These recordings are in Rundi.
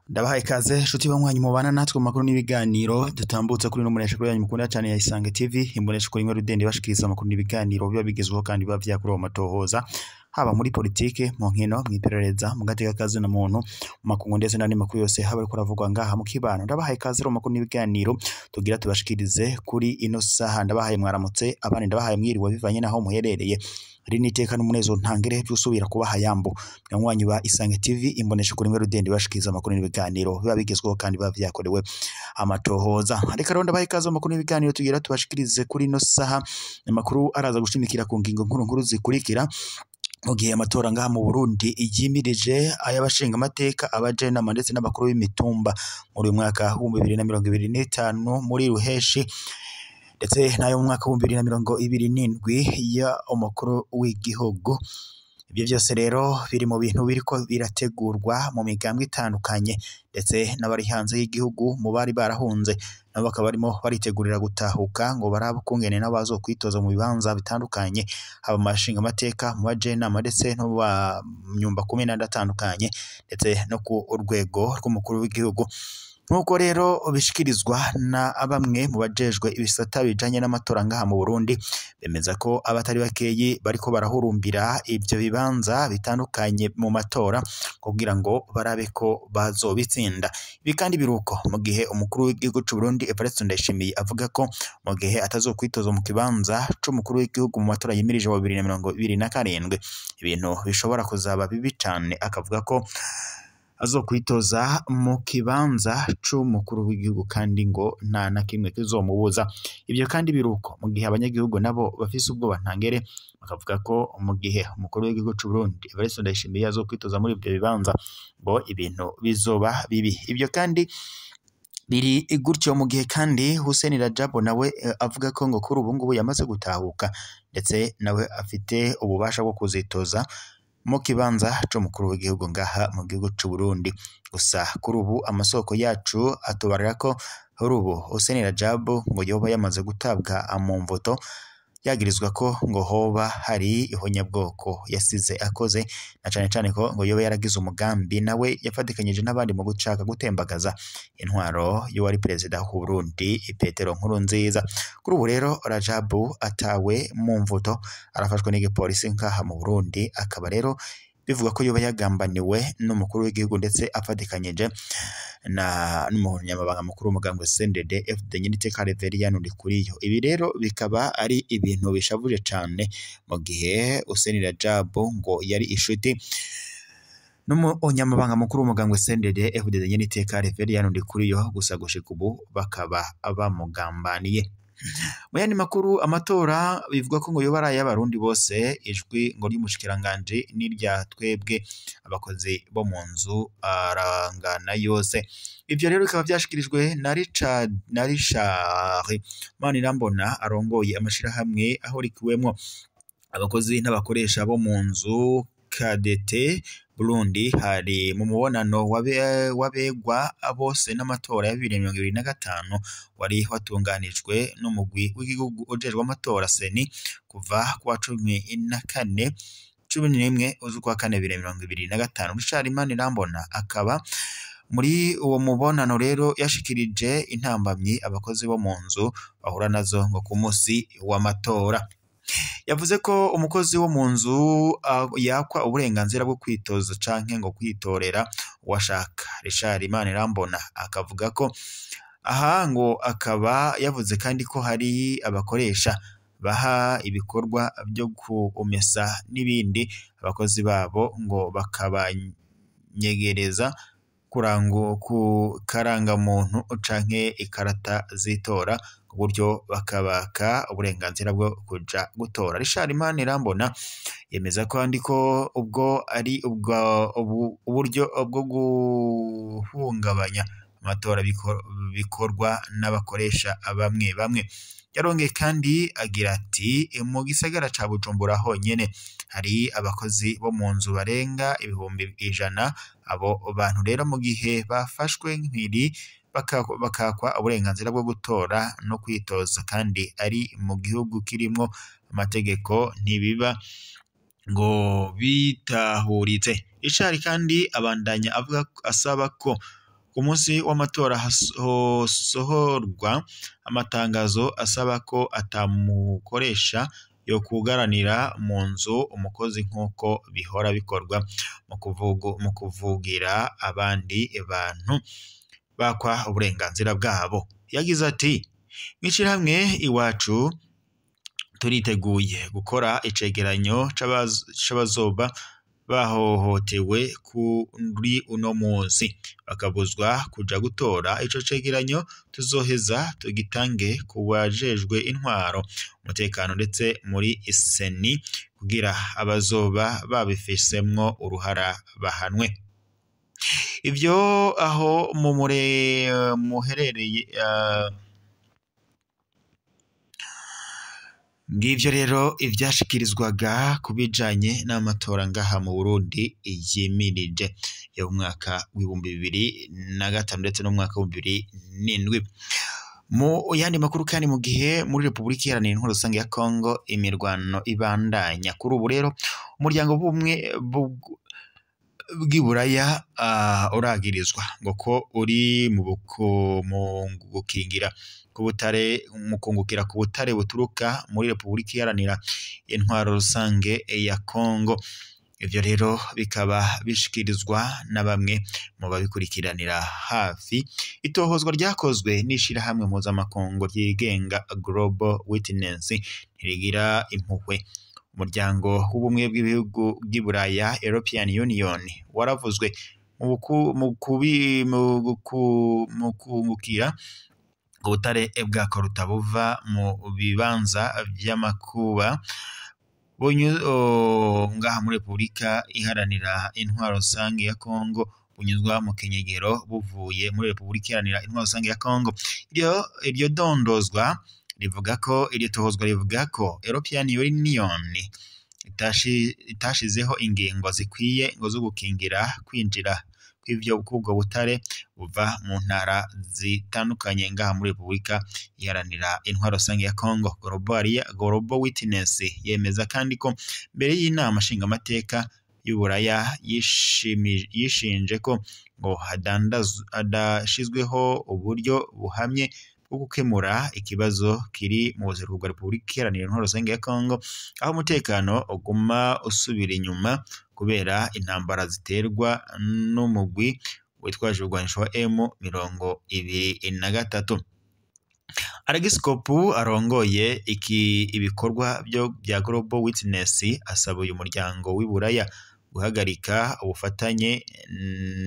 Ndabahaye ikaze nshuti banywanyi mubana natwe mu makuru n'ibiganiro dutambutse kuri no munesha kuri yanyu mukunda cyane ya Isange TV, imbonesha kuri imwe rudende bashikiriza amakuru n'ibiganiro biba bigezweho kandi biba vyakorewe amatohoza, haba muri politike, mu nkino, mw'iperereza, mu gateka kazi na muntu, mu makungu ndetse n'andi makuru yose haba ariko aravugwa ngaha mu kibano. Ndabahaye ikaze mu makuru n'ibiganiro tugira tubashikirize kuri ino saha. Ndabahaye mwaramutse, abandi ndabahaye mwiriwe bivanye naho muherereye. Iri ni iteka n'umunezero ntangere by'usubira kubaha yambo nyanywanyi ba Isange TV, imbonesha kuri imwe rudende bashikiriza amakuru n'ibiganiro biba bigezweho kandi biba vyakorewe amatohoza. Reka rero ndabaha ikaze mu makuru n'ibiganiro tugira tubashikirize kuri ino saha. Amakuru araza gushimikira ku ngingo nkuru nkuru zikurikira. Mu gihe amatora ngaha mu Burundi yimirije ay'abashinga amateka, abajenama ndetse n'abakuru b'imitumba muri uyu mwaka w'ibihumbi bibiri na mirongo ibiri n'itanu muri ruheshi, ndetse n'ayo mu mwaka w'ibihumbi bibiri na mirongo ibiri n'indwi ya umukuru w'igihugu. Ibyo byose rero biri mu bintu biriko birategurwa mu migambwe itandukanye, ndetse n'abari hanze y'igihugu mu bari barahunze nabo bakaba barimo baritegurira gutahuka ngo barabe ukungene nabo bazokwitoza mu bibanza bitandukanye, haba mu bashinga amateka, mu bajenama ndetse no mu banyumba kumi n'andi atandukanye, ndetse no ku rwego rw'umukuru w'igihugu. Nk'uko rero bishikirizwa na bamwe mu bajejwe ibisata bijanye n'amatora ngaha mu Burundi, bemeza ko abatari bakeyi bariko barahurumbira ivyo bibanza bitandukanye mu matora kugira ngo barabe ko bazobitsinda. Ibi kandi biruko mu gihe umukuru w'igihugu c'u Burundi Evariste Ndayishimiye avuga ko mu gihe atazokwitoza mu kibanza c'umukuru w'igihugu mu matora yimirije wa 2027 ibintu bishobora kuzaba bibi cane, akavuga ko azokwitoza mu kibanza c'umukuru w'igihugu kandi ngo nta na kimwe kizomubuza. Ivyo kandi biruko mu gihe abanyagihugu nabo bafise ubwoba ntangere, bakavuga ko mu gihe umukuru w'igihugu c'u Burundi Evariste Ndayishimiye azokwitoza muri ivyo bibanza ngo ibintu bizoba bibi. Ivyo kandi biri gutyo mu gihe kandi Hussein Rajab nawe avuga ko ngo kuri ubu ngubu yamaze gutahuka, ndetse nawe afite ububasha bwo kuzitoza mu kibanza c'umukuru w'igihugu ngaha mu gihugu c'u Burundi. Gusa kuri ubu amasoko yacu atubarira ko kuri ubu Hussein Rajab ngo yoba yamaze gutabwa mu mvoto, yagirizwa ko ngo hoba hari ihonyabwoko yasize akoze, na cane cane ko ngo yoba yaragize umugambi nawe yafatikanyije n'abandi mu gushaka gutembagaza intwaro y'uwari perezida w'u Burundi Petero Nkurunziza. Kuri ubu rero Rajab atawe mu mvuto, arafashwe n'igipolisi ngaha mu Burundi, akaba rero bivuga ko yoba yagambaniwe n'umukuru w'igihugu ndetse afatikanyije na n'umunyamabanga mukuru w'umugambwe CNDD FDD Nyiriteka Reverien Ndikuriyo. Ibi rero bikaba ari ibintu bishavuje cane mu gihe Hussein Rajab ngo yari inshuti n'umunyamabanga mukuru w'umugambwe CNDD FDD Nyiriteka Reverien Ndikuriyo, gusa gushika ubu bakaba bamugambaniye. Mu yandi makuru, amatora bivuga ko ngo yoba ari ay'abarundi bose, ijwi ngo ry'umushikiranganje n'irya twebwe abakozi bo mu nzu arangana yose. Ivyo rero bikaba vyashikirijwe na Richard na Richard Manirambona arongoye amashirahamwe ahurikiwemwo abakozi n'abakoresha bo mu nzu KDT Burundi, hari mu mubonano wabegwa bose n'amatora ya 2025 wari watunganijwe n'umugwi w'igihugu ujejwe amatora CENI kuva kuwa 14 11 z'ukwa kane 2025. Richard Manirambona akaba muri uwo mubonano rero yashikirije intambamyi abakozi bo mu nzu bahura nazo ngo ku musi w'amatora. Yavuze ko umukozi wo mu nzu yakwa uburenganzira bwo kwitoza canke ngo kwitorera uwashaka. Richard Manirambona akavuga ko aha ngo akaba yavuze kandi ko hari abakoresha baha ibikorwa byo kumesa n'ibindi abakozi babo ngo bakabanyegereza kurango ku karangamuntu canke ikarata z'itora, ku buryo bakabaka uburenganzira bwo kuja gutora. Richard Manirambona yemeza kandi ko ubwo ari uburyo bwo guhungabanya amatora bikorwa n'abakoresha bamwe bamwe. Yarongeye kandi agira ati mu gisagara ca Bujumbura honyene hari abakozi bo mu nzu barenga 100,000. Abo bantu rero mu gihe bafashwe nk'iri bakakwa uburenganzira bwo gutora no kwitoza, kandi ari mu gihugu kirimwo amategeko ntibiba ngo bitahuritse. Richard kandi abandanya avuga asaba ko ku munsi w'amatora hosohorwa amatangazo asaba ko atamukoresha yo kugaranira mu nzu umukozi nk'uko bihora bikorwa mu kuvugira abandi bantu bakwa uburenganzira bwabo. Yagize ati: "Mw'ishirahamwe iwacu turiteguye gukora icegeranyo c'abazoba bahohotewe kuri uno munsi bakabuzwa kuja gutora. Ico cegeranyo tuzoheza tugitange ku bajejwe intwaro, umutekano ndetse muri seni kugira abazoba babifisemwo uruhara bahanwe." Ivyo aho muherereye ngivyo rero ivyashikirizwaga ku bijanye n'amatora ngaha mu Burundi yimirije yo mu mwaka w'2005 ndetse n'umwaka w'2007. Mu yandi makuru kandi, mu gihe muri Republika Iharanira Intwaro Rusange ya Kongo imirwano ibandanya kuri ubu rero, umuryango w'ubumwe bw'iburaya uragirizwa ngo ko uri mu gukingira ku butare, mu kungukira ku butare buturuka muri Republika Iharanira Intwaro Rusange ya Kongo. Ivyo rero bikaba bishikirizwa na bamwe mu babikurikiranira hafi itohozwa ryakozwe n'ishirahamwe mpuzamakungu ryigenga Global Witness ntirigira impuhwe. Umuryango w'ubumwe bw'ibihugu bw'iburaya European Union waravuzwe mu kungukira ubutare bwa koruta buva mu bibanza vy'amakuba ngaha muri Republika Iharanira Intwaro Rusange ya Kongo, bunyuzwa mu kinyegero buvuye muri Republika Iharanira Intwaro Rusange ya Kongo. Iryo dondozwa rivuga ko iryo tohozwa rivuga ko European Union itashizeho ingingo zikwiye ngo zo gukingira kwinjira kw'ivyo kubwo butare buva mu ntara zitandukanye ngaha muri Republika Iharanira Intwaro Rusange ya Kongo. Global Witness yemeza kandi ko mbere y'inama nshingamateka y'Uburaya yishinje ko ngo hadashizweho uburyo buhamye bwo gukemura ikibazo kiri mu buseruko bwa Republika Iharanira Intwaro Rusange ya Kongo, aho umutekano uguma usubira inyuma kubera intambara ziterwa n'umugwi witwaje ibigwanisho wa M23. Aragisikopu arongoye ibikorwa bya Global Witness asaba uyu muryango w'iburaya guhagarika ubufatanye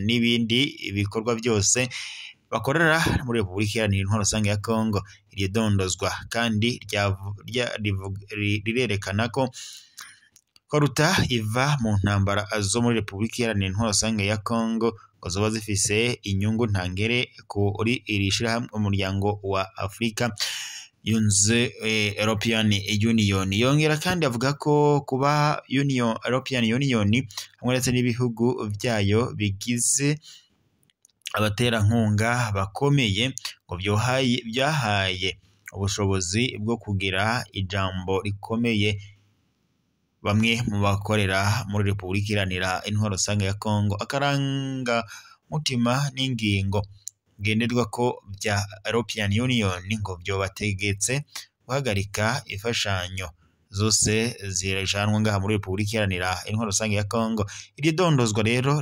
n'ibindi bikorwa byose bakorera muri Republika Iharanira Intwaro Rusange ya Kongo. Iryo dondozwa kandi rirerekana ko koruta iva mu ntambara zo muri Republika Iharanira Intwaro Rusange ya Kongo ngo zoba zifise inyungu ntangere kuri iri shirahamwe umuryango wa Afrika yunze European Union. Yongera kandi avuga ko kuba European Union hamwe ndetse n'ibihugu vyayo bigize abaterankunga bakomeye ngo byahaye ubushobozi bwo kugira ijambo rikomeye bamwe mu bakorera muri Republika Iharanira Intwaro Rusange ya Kongo. Akaranga mutima n'ingingo ngenderwa ko bya European Union ngo byobategetse guhagarika imfashanyo zose zijanwa ngaha muri Republika Iharanira Intwaro Rusange ya Kongo. Iryo dondozwa rero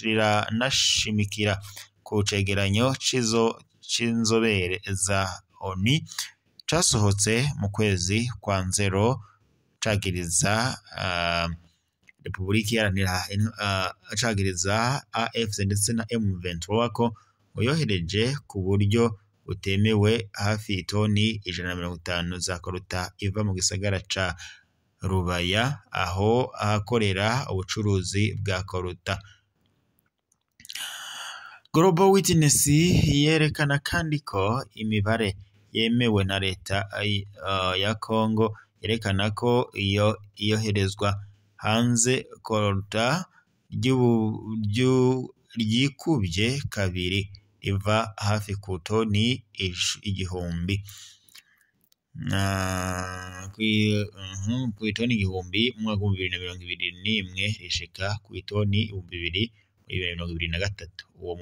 riranashimikira ku cegeranyo c'inzobere za ONU casohotse mu kwezi kwa nzero cagiriza Republika Iharanira cagiriza AFC ndetse na M23 ko ngo yohereje ku buryo butemewe hafi itoni 150 za koruta iva mu gisagara ca Rubaya aho ahakorera ubucuruzi bwa koruta. Global Witness yerekana kandi ko imibare yemewe na leta ya Kongo yerekana ko iyo iyoherezwa hanze koruta ryikubye kabiri riva hafi ku toni 1000 kw'itoni 1000 mu mwaka w'ibihumbi 2021 rishika kw'itoni 2000 muri 2023. Uwo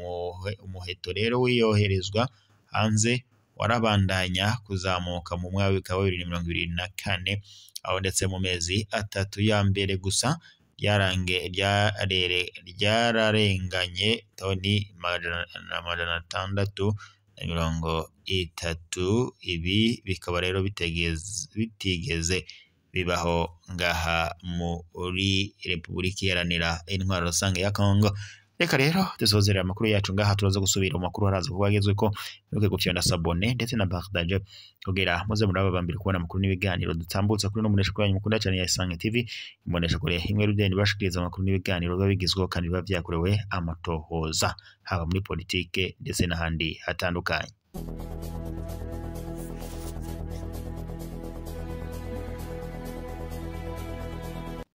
umuheto rero wiyoherezwa hanze warabandanya kuzamuka mu mwaka wa 2024, aho ndetse mu mezi 3 ya mbere gusa ryararenganye toni 630. Ibi bikaba rero bitigeze bibaho ngaha muri Repubulika Iharanira Intwaro Rusange ya Kongo. Reka rero dusozerera amakuru yacu ngaha, turaza gusubira mu makuru haraza kuba agezweko. Mwibuke gufyonda s'abonner ndetse na partage kugira muze muraba bambere kubona amakuru n'ibiganiro dutambutsa kuri no munesha kuri mukunda cyane ya Isange TV, imbonesha kure imwe rudeni bashikiriza amakuru n'ibiganiro biba bigezweho kandi biba vyakorewe amatohoza, haba muri politike ndetse n'ahandi hatandukanye.